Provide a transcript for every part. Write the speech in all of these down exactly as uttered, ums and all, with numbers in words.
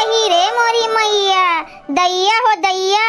अही रे मोरी मैया, दैया हो दैया,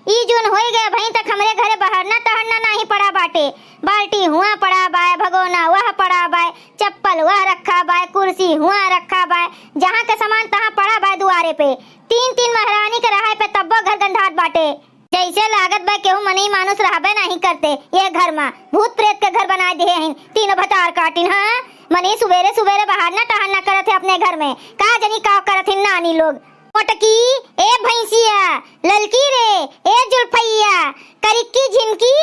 ई जून होई गए भई तक हमरे घरे बहरना टहरना नाही पड़ा बाटे। बाल्टी हुआ पड़ा बाय, भगोना वह पड़ा बाय, चप्पल वह रखा बाय, कुर्सी हुआ रखा बाय, जहाँ के सामान तहाँ पड़ा बाय दुआरे पे। तीन तीन महरानी के रहाय पे तब्बो घर गंधात बाटे। जैसे लागत बा केहू मनई मानुस रहबे नाही करते ये घर मा, भूत प्रेत के घर बनाए दिहे हइन तीनों भतार काटिन। हाँ, मनई सुबेरे सुबेरे बहरना टहरना करत है अपने घर में, का जनी का करत हइन नानी लोग। मोटकी, ए भैंसिया, ललकी रे, ए जुल्फैया, करिक्की झिनकी।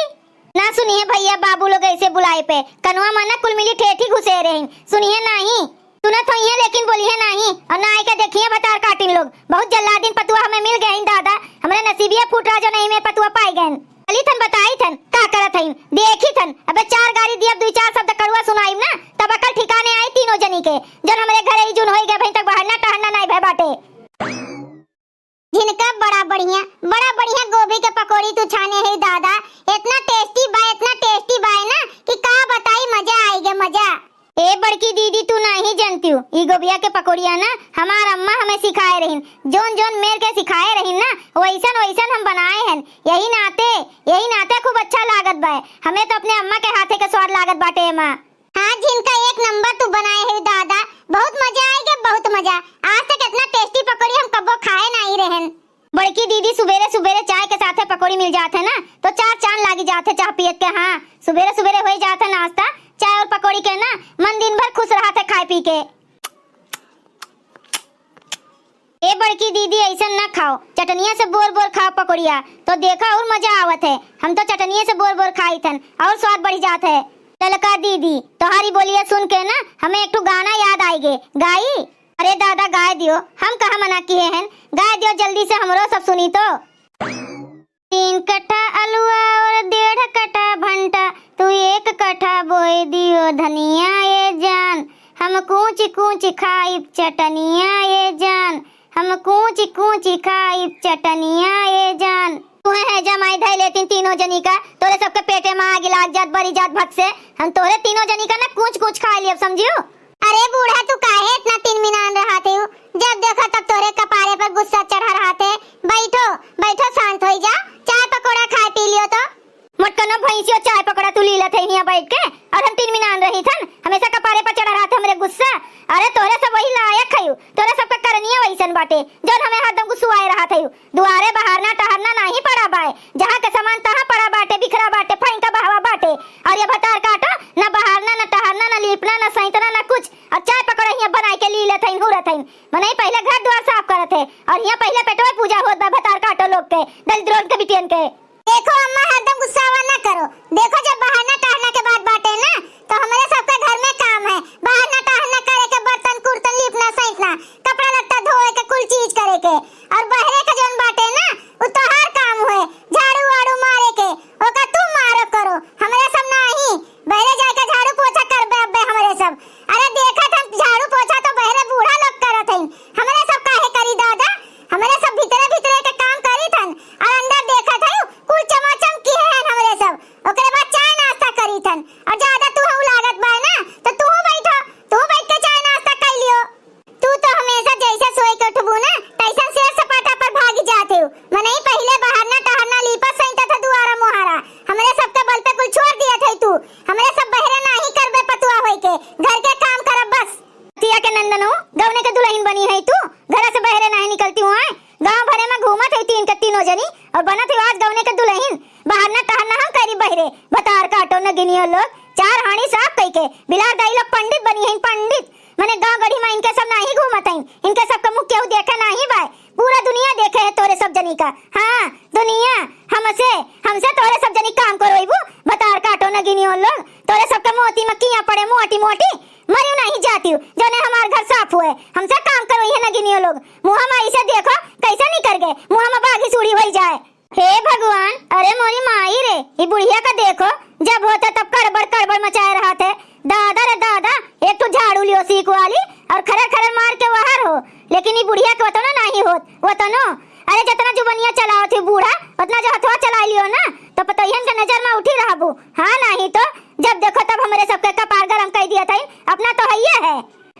ना सुनिहे भैया बाबू लोग ऐसे बुलाए पे, कनवा मा ना कुल मिली ठेठी घुसे रहिन, सुनिहे नाही। सुनत होइहे लेकिन बोलिहे नाही, और ना आइके देखिहे भतार काटिन लोग। बहुत जल्लादिन पतुआ हमें मिल गए हैं दादा, हमरे नसीबिया फूट रहा जो नहीं में पतुआ पाए गए। चली थन बताई थन का करत हइन, देखी थन। अबे चार गारी दियब, दुई चार शब्द कड़ुआ सुनाइब ना, तब अकल ठिकाने आई तीनों जनी के। जन हमरे घरे ई जून होई गए भई तक बहरना टहरना नाही भय बाटे। झिनका बड़ा बढ़िया, बड़ा बढ़िया गोभी के पकौड़ी तू छाने है दादा, इतना टेस्टी बा, इतना टेस्टी बा ना कि का बताई, मजा आई गे मजा। ए बड़की दीदी, तू नाही जनतिउ, ई गोभिया के पकौड़िया ना हमार अम्मा हमें सिखाए रहिन, जौन जौन मेर के सिखाए रहिन ना वैसन वैसन हम बनाए हन। यही नाते, यही नाते खूब अच्छा लागत बा, हमें तो अपने अम्मा के हाथे के स्वाद लागत बाटे एमा। हाँ झिनका, एक नंबर तू बनाए है दादा, बहुत मजा आई गे, बहुत मजा। आज तक इतना टेस्टी पकौड़ी हम कब्बो खाए नाही रहन। बड़की दीदी, सुबेरे सुबेरे चाय के साथे पकौड़ी मिल जात है ना तो चार चांद लागी जात है चाह पियत के। हाँ, सुबेरे सुबेरे होई जात है नाश्ता, चाय और पकौड़ी के ना, मन दिन भर खुश रहत है खाए पी के। ए बड़की दीदी, ऐसन ना खाओ, चटनिया से बोर बोर खाओ पकौड़िया, तो देखो और मजा आवत है। हम तो चटनिया से बोर बोर खाई थन और स्वाद बढ़ी जात है। ललका दीदी, तोहारी बोलिया सुन के ना हमें एक ठो गाना याद आई गे, गाई? अरे दादा, गाय दियो, हम कहाँ मना किए हन, गाय दियो जल्दी से, हमरो सब सुनी तो। तीन कट्ठा अलुआ और डेढ़ कट्ठा भंटा, तू एक कट्ठा बोए दियो धनिया ए जान, हम कूच कूच खाइब चटनिया ए जान, हम कूच कूच खाइब चटनिया ए जान। तुहे है जमाई धै लेतिन तीनों जनी का, तोरे सबके पेटे मा आगी लाग जात, बरी जात भक से। हम तोरे तीनों जनी का ना कूच कूच खाए लियब, समझियो? अरे बूढ़ा, तू काहे इतना तिनमिनान रहत हऊ? जब देखो तब तोरे कपारे पर गुस्सा चढ़ा रहत है। बैठो, बैठो, शांत होई जा, चाय पकौड़ा खाए पी लियो तो। मोटकनो भैंसियो, चाय पकौड़ा तू लीलत है हियाँ बैठ के, और हम तिनमिनान रही थन, हमेशा कपारे पर चढ़ा रहत है हमरे गुस्सा। अरे तोरे सब वही लायक हयू, तोरे सबका करनिया वैसन बाटे, जौन हमें हरदम गुस्सुआए रहत हयू। दुआरे बहारना टहरना नाही पड़ा बाय, जहाँ के सामान तहाँ पड़ा बाटे, बिखरा बाटे, फैंका बहवा बाटे। और ये भतार काटो, न बहारना, न टहरना, न लीपना, न सैंतना, न कुछ। और चाय पकौड़ा हियाँ बनाए के लीलत हईन, हुरत हईन। मनई पहिले घर दुआर साफ करत है, और हियाँ पहिले पेटवे पूजा होत बा भतार काटो लोग के, दलिद्रोन के बिटियन के। देखो अम्मा, हरदम गुस्सावा ना करो। देखो, जब बहारना टहरना के बात बाटे ना, तो हमरे सबके घर में काम है। बहारना टहरना करे के, बर्तन कुर्तन लीपना सैंतना, कपड़ा लत्ता धोए के, कुल चीज करे के। और बहरे के जौन बाटे ना, उ तोहार काम हुए, झाड़ू वाड़ू मारे के, ओका तू मारो करो, हमरे सब नाही। बहरे जाके झाड़ू पोछा करबे अब्बे हमरे सब। अरे देखत हम झाड़ू पोछा तो बहरे बूढ़ा लोग करत हईन, हमरे सब काहे करी दादा? हमरे सब भीतरे भीतरे के काम करी थन, और अंदर देखत हऊ कुल चमाचम किहे हन हमरे सब। ओकरे बाद चाय नाश्ता करी थन, और ज्यादा तू हऊ लागत बाय ना, तो तू बैठो, तू बैठ के चाय नाश्ता कर लियो। तू तो हमेशा जैसे सोए के उठबू ना, तैसन सेर सपाटा पर भागी जात हऊ। मनई पहिले बहारना टहरना लीपत सैंतत है दुआरा मोहारा, हमरे सबके बल पे कुल छोड़ दियत है तू। हमरे सब बहरे नाही करबे पतुआ होई के, घर के काम करब बस। तिया के नंदनो, गवने के दुलहिन बनी है तू, घर से बहरे नाही निकलती हुआ है, गाँव भरे में घूमत है तीन के तीनों जनी, और बनत है आज गवने के दुलहिन। बहारना टहरना हम करी बहरे, भतार काटो नगिनियो लोग, चार हाणी साफ कई के, बिलार दाई लोग पंडित बनी है, पंडित। मने गाँव गढ़ी में इनके सब नाही घूमत हईन, इनके सब के मुँह केहू देखे नाही बाय, पूरा दुनिया देखे है तोरे सब जनी का। हाँ, दुनिया हमसे, हमसे तोरे सब जनी काम करवाइबू, भतार काटो नगिनियो लोग, तोरे सब के मोती में किया पड़े मोटी मोटी, मरियो नाही जातियो, जौने हमार घर साफ हुए, हमसे काम करवाई है नगिनियो लोग, मुँह में ऐसे देखो कैसे निकर गए, मुँह में बाघी सूढ़ी होई जाए। हे भगवान, अरे मोरी माई रे, ई बुढ़िया का देखो, जब होता तब कड़बड़ कड़बड़ मचाए रहत है। दादा रे दादा, एक ठो झाड़ू लियो सीक वाली और खरर खरर मार के वहर हो, लेकिन ई बुढ़िया के वतनो नाही होत, वतनो। अरे जतना जुबनिया चलावत है बूढ़ा, उतना जो हथवा चला लियो ना, तो पतोहियन के नजर में उठी रहबू। हाँ नाही तो जब देखो तब हमरे सबके कपार गरम कई दिया था, अपना तो हइये है।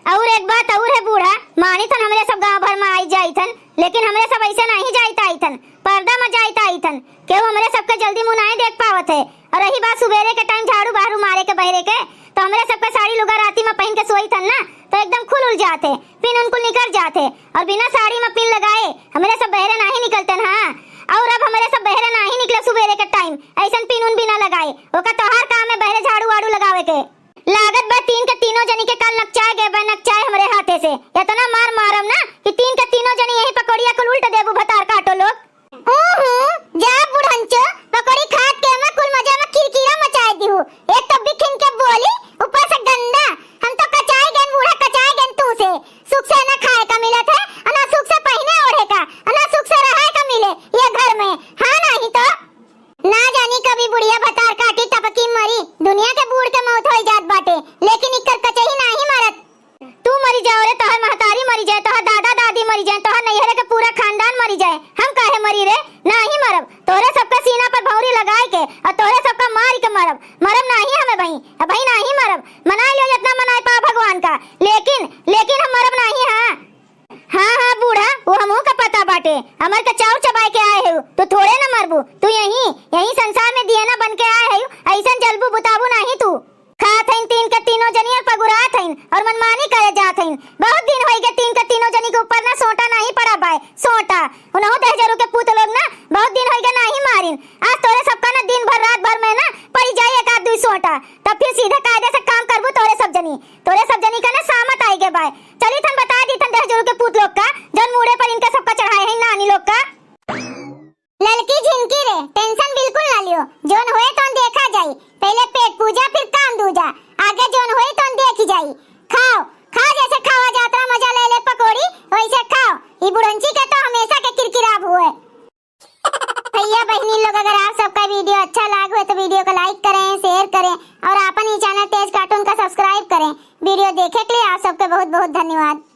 और एक बात और है बूढ़ा, मानी थन हमरे सब गाँव भर में आई जाई थन, लेकिन हमरे सब ऐसे नाहीं जाइत आइत हन, पर्दा म जाइत आइत हन। केहू हमरे सबके जल्दी मुँह नाहीं देख पावत है। और रही बात सुबेरे के टाइम झाड़ू बहारू मारे के बहरे के, तो हमरे सबके साड़ी लुगा राती म पहिन के सोइत हन ना, तो एकदम खुल उल जात है, पिन उन कुल निकर जात है। और बिना साड़ी म पिन लगाए हमरे सब बहरे नाहीं निकलते न, हाँ। और अब हमरे सब बहरे नाहीं निकले सुबेरे के टाइम, ऐसन पिन उन बिना लगाए। ओका तोहार काम है बहरे झाड़ू वाड़ू लगावे के। लागत बा तीन के तीनों जनी के काल नकचाए गए बा, नकचाए हमरे हाथे से। इतना मार मारम ना कि तीन के तीनों जनी यही पकौड़िया कुल उल्ट देबू भतार काटो लोग। ऊहू, जा बुढ़ंचो, पकौड़ी खात के में कुल मजा में किरकिरा मचाए दिहू। एक तो बिखिन के बोली, ऊपर से गंदा। हम तो कचाए गए बूढ़ा, कचाए गए तू से। सुख से ना खाए का मिलत है, और ना सुख से पहिने ओढ़े का, और ना सुख से रहे का मिले ये घर में। हाँ, नाहीं तो। ना जानी कभी बुढ़िया भतार काटी टपकी मरी। दुनिया के बूढ़ के मौत होई जात बाटे, लेकिन इकर कचही नाहीं मरत। तू मरी जाओ रे, तोहर महतारी मरी जाए, तोहर दादा दादी मरी जाए, तोहर नैहरे के पूरा खानदान मरी जाए, हम काहे मरी रे? नाहीं मरब। तोहरे सबका सीना पर भौंरी लगाए के और तोहरे सबका मार के मरब। मरब नाहीं हमें बही, अब बही नाहीं मरब। मनाए लियो जितना मनाए पाओ भगवान का, लेकिन, लेकिन हम मरब नाहीं। हाँ। हाँ, हाँ, बूढ़ा, वो हमहू का पता बाटे। अमर के चाउर चबाए के आए हो, तू थोड़े न मरबू। तू यहीं, यहीं संसार में दियना बन के आए हो, ऐसन जलबू बुताबू नाहीं तू। खात हईन तीन के तीनों जनी और पगुरात हईन और मनमानी करे जात हईन। बहुत दिन होई गए तीन के तीनों जनी के ऊपर ना सोटा नाहीं पड़ा बाय, सोटा। उनहु दहजरू के पूत लोग ना बहुत दिन होई गए नाहीं मारिन। आज तोरे सबका ना दिन भर रात भर में ना पड़ी जाई एक आध दुई सोटा, तब फिर सीधे कायदे से काम करबू तोरे सब जनी। तोरे सब जनी का ना सामत आई गए बाय। चली थन बता दी थन दहजरू के पूत लोग का, जौन मूड़े पर इनके सबका चढ़ाए हैं नानी लोग का। ललकी झिनकी रे, tension बिल्कुल ना लियो, जौन होए तौन देखा जाई। पहले पेट पूजा फिर काम दूजा, आगे जौन होए तौन देखी जाई। खाओ, खाओ, जैसे खावा जात रहा मजा ले ले पकौड़ी, वैसे खाओ। ई बुढ़ंची के तो हमेशा के किरकिराब हुए। भैया बहनी लोग, अगर आप सबका video अच्छा लाग हुए तो video को like करें, share करें और आपन ई channel तेज cartoon का subscribe करें। Video देखे के लिए आप सबके बहुत बहुत धन्यवाद।